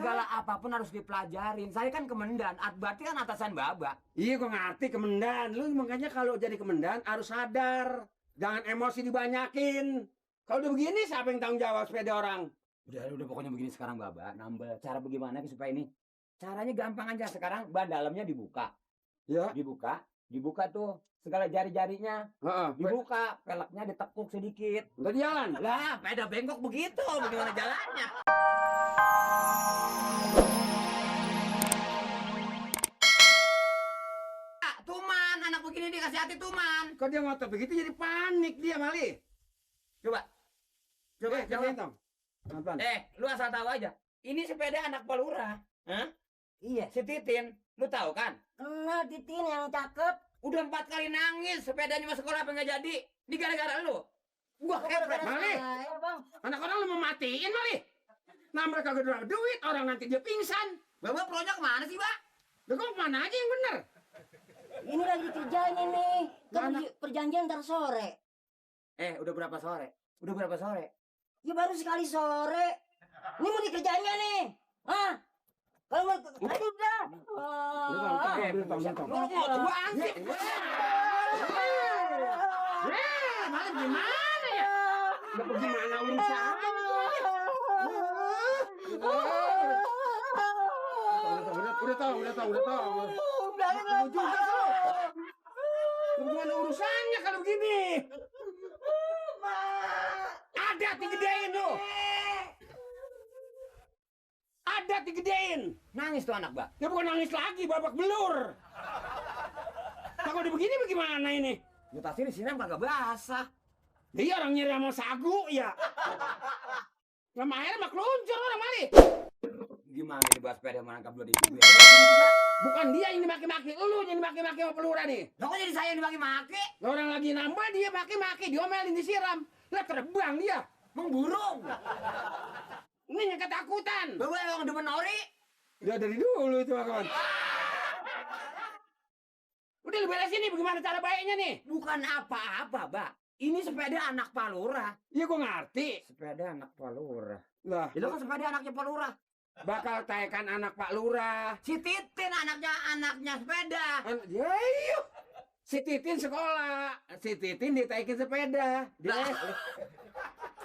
Segala apapun harus dipelajarin. Saya kan kemendan, berarti kan atasan Baba. Iya, gua ngerti kemendan. Lu makanya kalau jadi kemendan harus sadar. Jangan emosi dibanyakin. Kalau udah begini, siapa yang tanggung jawab sepeda orang? Udah pokoknya begini sekarang Baba. Nambah cara bagaimana supaya ini? Caranya gampang aja. Sekarang ban dalamnya dibuka. Ya. Dibuka tuh segala jari-jarinya. Heeh. Dibuka, peleknya ditekuk sedikit. Udah jalan. Lah, sepeda bengkok begitu. Bagaimana jalannya? Tuman, anak begini dikasih hati Tuman. Kok dia ngotot begitu jadi panik dia, Mali. Coba Coba dong. Pelan-pelan. Lu asal tahu aja. Ini sepeda anak Pak Lurah. Hah? Iya. Si Titin, lu tahu kan? Kenal Titin yang cakep. Udah 4 kali nangis sepedanya masuk sekolah apa nggak jadi. Ini gara-gara lu. Gua kepret. Mali. Saya, Bang. Anak orang lu mau matiin, Mali. Nambah kagak ada duit, orang nanti dia pingsan. Bawa pronya kemana sih, Pak? Lu kok mana aja yang bener? Ini lagi dikerjain ini. Kan Mana? perjanjian ntar sore. Udah berapa sore? Ya baru sekali sore. Ini mau dikerjainnya nih. Hah? Kalau mau aduh udah. Tong. Gua ansip. Mali gimana ya? Udah gimana urusan? Udah tahu. Gimana urusannya kalau begini? Ada digedein lu. Ada digedein. Nangis tuh anak, Mbak. Ya bukan nangis lagi, babak belur. Kalau udah begini bagaimana ini? Gua tasnya disiram kagak basah. Dia orang nyiram sama sagu ya. Lama air mah keluncur orang Mali. Gimana ini bahas sepeda menangkap dua di Bukan dia yang dimaki-maki, lu yang dimaki-maki sama pelurah nih. Lah kok jadi saya yang dimaki-maki? Orang lagi nambah dia maki-maki, diomelin disiram. Lah terbang dia. Mengburung. Ini yang ketakutan. Bawa yang demen ori. Dia dari dulu itu kawan. Udah lu beresin nih bagaimana cara baiknya nih? Bukan apa-apa, Mbak. Ini sepeda anak Pak Lurah. Iya gua ngerti. Sepeda anak Pak Lurah. Lah, Itu kan sepeda anaknya Pak Lurah. bakal tekan anak Pak Lurah. Si Titin anaknya sepeda. Ya iya. Si Titin sekolah. Si Titin ditaikin sepeda. Lah.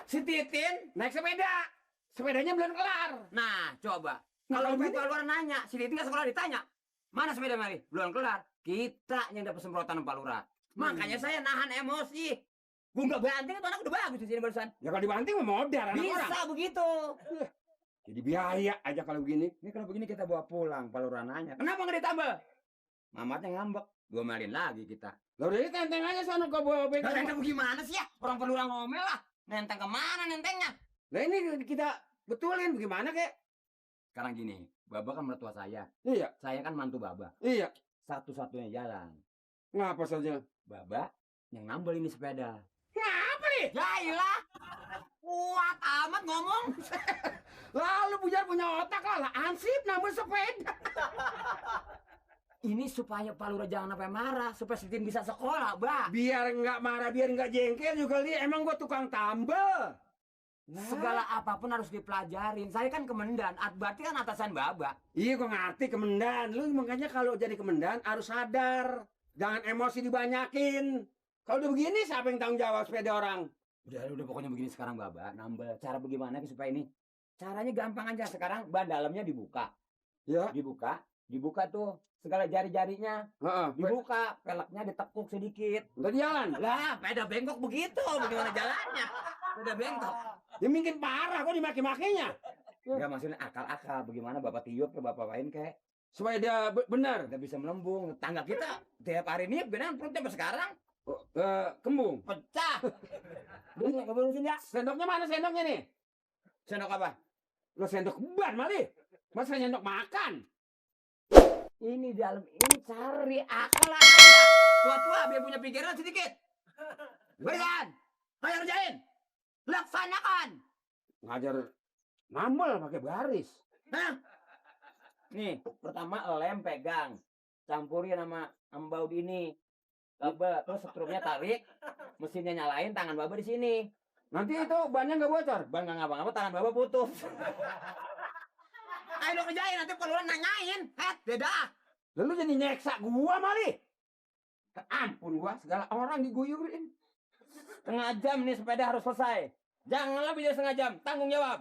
Si Titin. Naik sepeda. Sepedanya belum kelar. Nah, coba. Nah, Kalau kalau Pak Lurah nanya, si Titin ke sekolah ditanya, mana sepeda Mari? Belum kelar. Kita yang dapat semprotan Pak Lurah. Makanya saya nahan emosi. Gue nggak banting itu anak udah bagus di sini barusan. Ya kalau dibanting mau modal anak orang. Bisa begitu. Jadi biaya aja kalau begini. Ini kalau begini kita bawa pulang, Pak Lurah nanya. Kenapa nggak ditambah? Mamatnya ngambek. Gue malin lagi kita. Lah udah tenteng aja sana kau bawa bengkel. Nenteng gimana sih ya? Orang Pak Lurah ngomel lah. Nenteng kemana nentengnya? Lah ini kita betulin bagaimana kek? Sekarang gini, Baba kan mertua saya. Iya, Saya kan mantu Baba. iya. Satu-satunya jalan. Ngapa saja? Baba yang nambel ini sepeda. Ngapa nih? Ya iyalah. Kuat amat ngomong. Lalu punya otak lah ansip nambah sepeda. Ini supaya Pak Lurah jangan sampai marah, supaya si Titin bisa sekolah, Bah. Biar nggak marah, biar nggak jengkel juga dia. Emang gua tukang tambel. Segala apapun harus dipelajarin. Saya kan kemendan, berarti kan atasan Baba. Iya gua ngerti kemendan. Lu makanya kalau jadi kemendan harus sadar. Jangan emosi dibanyakin. Kalau udah begini siapa yang tanggung jawab sepeda orang? Udah pokoknya begini sekarang Baba. Nambah cara bagaimana supaya ini? Caranya gampang aja. Sekarang ban dalamnya dibuka. Ya. Dibuka tuh segala jari-jarinya. Heeh. Dibuka, peleknya ditekuk sedikit. Udah jalan. Lah, sepeda bengkok begitu. Bagaimana jalannya? Udah bengkok. Dia mungkin parah kok dimaki-makinya. Enggak maksudnya akal-akal. Bagaimana Bapak tiup ke Bapak lain kayak. Supaya dia benar. Kita bisa melembung. Tangga kita tiap hari ini benar perutnya sampai sekarang Kembung. pecah. Bener nggak berusin ya? Sendoknya mana sendoknya nih? Sendok apa? Lo sendok ban Mali. Masa sendok makan? Ini dalam ini cari akal Anda. Tua-tua biar punya pikiran sedikit. Berikan. Ayo kerjain. Laksanakan. Ngajar nambel pakai baris. Hah? Nih, pertama lem pegang. Campurin sama baut ini. Baba, terus setrumnya tarik, mesinnya nyalain, tangan Baba di sini. Nanti itu bannya nggak bocor. Bang nggak ngapa-ngapa, tangan Baba putus. Ayo lo kerjain nanti kalau lo nanyain. Beda. Lalu jadi nyeksa gua mali. Ampun gua segala orang diguyurin. Setengah jam nih sepeda harus selesai. Jangan lebih dari setengah jam. Tanggung jawab.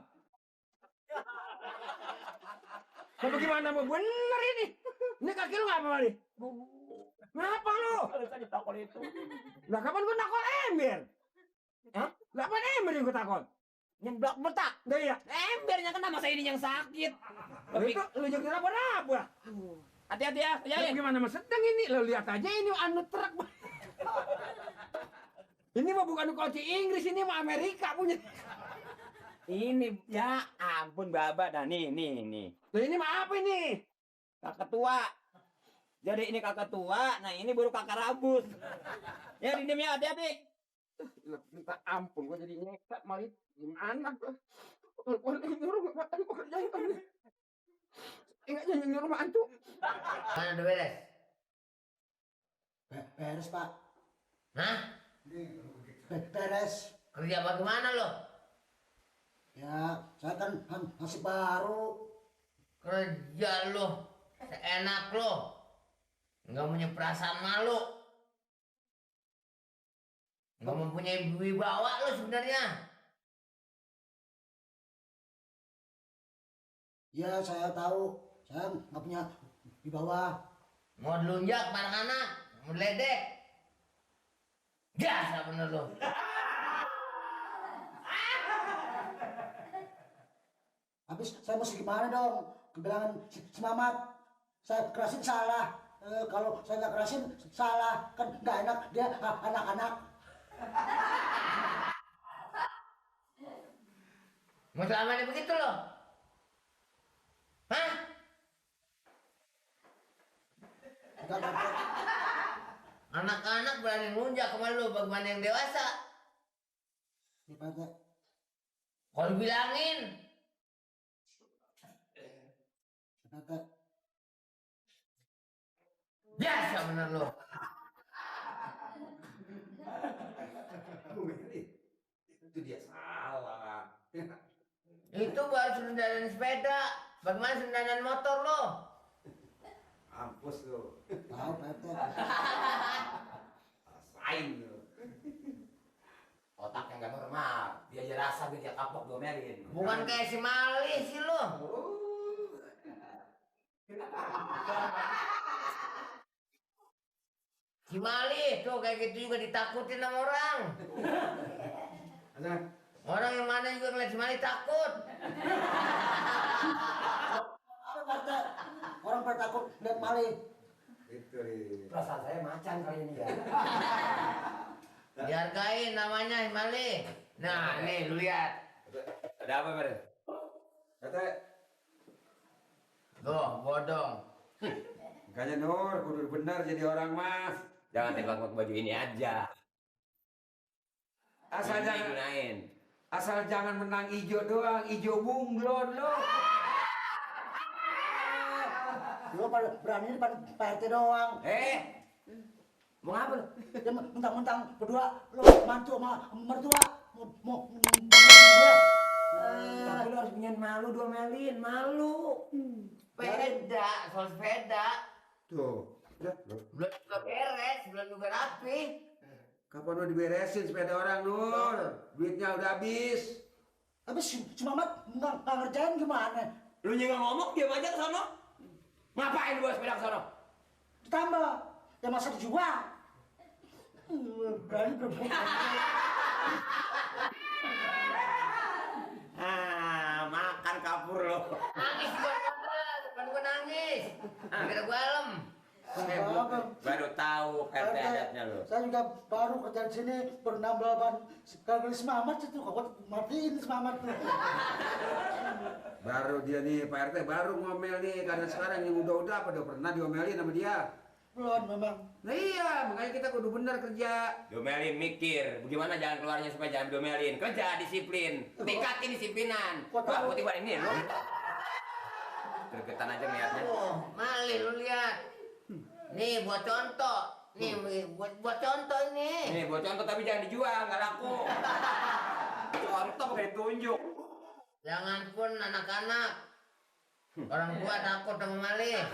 Tapi gimana mau bener ini? Ini kaki lu ngapa mali? Ngapa lu? Lah kapan gua takut ember? Hah? Lah kapan ember yang gua takut? Nyeblak betak. Dah iya. Embernya kena masa ini yang sakit. Tapi Itu lu jadi apa? hati-hati ya, Ya, kerjain. gimana mas sedang ini? Lo lihat aja ini anu truk. Ini mah bukan kunci Inggris, ini mah Amerika punya. Ini ya ampun baba dah nih. Loh, ini mah apa ini? Kakak tua. Jadi ini kakak tua, nah ini baru kakak rabus. Ya didim ya, hati-hati. Minta ampun, gua jadi nyeksa malit. Gimana gua? Gua nyuruh gua kerjain kan. Ingat jangan nyuruh mah antu. Mana udah beres? Beres, Pak. Hah? Beres. Kerja bagaimana lo? Ya, saya kan masih baru. Kerja lo, seenak lo. Nggak punya perasaan malu. Nggak mempunyai wibawa lo sebenarnya. Ya, saya tahu. Saya nggak punya di bawah. Mau dilunjak anak-anak, mau ledek. Gas bener lo. Habis saya mesti gimana dong? Kebilangan si Mamat. Saya kerasin salah. Kalau saya nggak kerasin salah. Kan nggak enak dia anak-anak. Mau selamanya begitu lo? Hah? Nggak. Anak-anak berani ngelunjak sama lo bagaimana yang dewasa? Ini Pak RT. Kalau bilangin. Pak RT. Biasa bener lo. Itu dia salah. Itu baru sundanan sepeda. Bagaimana sundanan motor lo? Mampus lu. Tahu Pak RT. Rasain lu. Otaknya nggak normal. Dia aja rasa dia kapok domelin. Bukan kayak si Mali sih lo. Si Mali tuh kayak gitu juga ditakutin sama orang. Orang yang mana juga ngeliat si Mali takut. Pak RT. Orang pada takut lihat maling. Itu nih. Perasaan saya macan kali ini ya. Dihargain namanya si Mali. Nah nih lu lihat. Ada apa ber? Kata, Tuh bodong. makanya Nur, kudu benar jadi orang mas. Jangan tembak baju ini aja. Asal Ini jangan, gunain. asal jangan menang ijo doang, ijo bunglon lo. Lu pada berani depan Pak RT doang. Mau ngapa lu? Dia mentang-mentang berdua lu mantu sama mertua mau Tapi lu harus punya malu domelin, malu. Sepeda, soal sepeda. Tuh, udah, Nur. Belum juga beres, belum juga rapi. Kapan mau diberesin sepeda orang Nur? Duitnya udah habis. Tapi si Mamat nggak ngerjain gimana? Lu juga ngomong diam aja ke sono. Ngapain lu bawa sepeda ke sono? Ditambah ya masa dijual. Berani berbuat. Makan kapur lo. Nangis gua bukan gua nangis. Kira gua alem. Baru tahu RT adatnya lo. Saya juga baru kerja di sini bernambah ban kali semangat itu kok matiin semangat tuh. Baru dia nih Pak RT baru ngomel nih karena sekarang yang udah pada pernah diomelin sama dia. Belum memang. Nah iya, makanya kita kudu benar kerja. Domelin mikir, bagaimana jalan keluarnya supaya jangan domelin. Kerja disiplin, tingkatin disiplinan. Wah, tiba ini lo. Gregetan aja ngeliatnya. Oh, Mali lu lihat. Nih buat contoh. Nih buat contoh ini. Nih, buat contoh tapi jangan dijual, nggak laku. Contoh pakai ditunjuk. Jangan pun anak-anak Orang tua takut sama maling.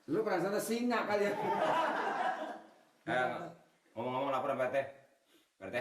Lu perasaan singa kali ya. Ngomong-ngomong laporan Pak RT. Pak RT,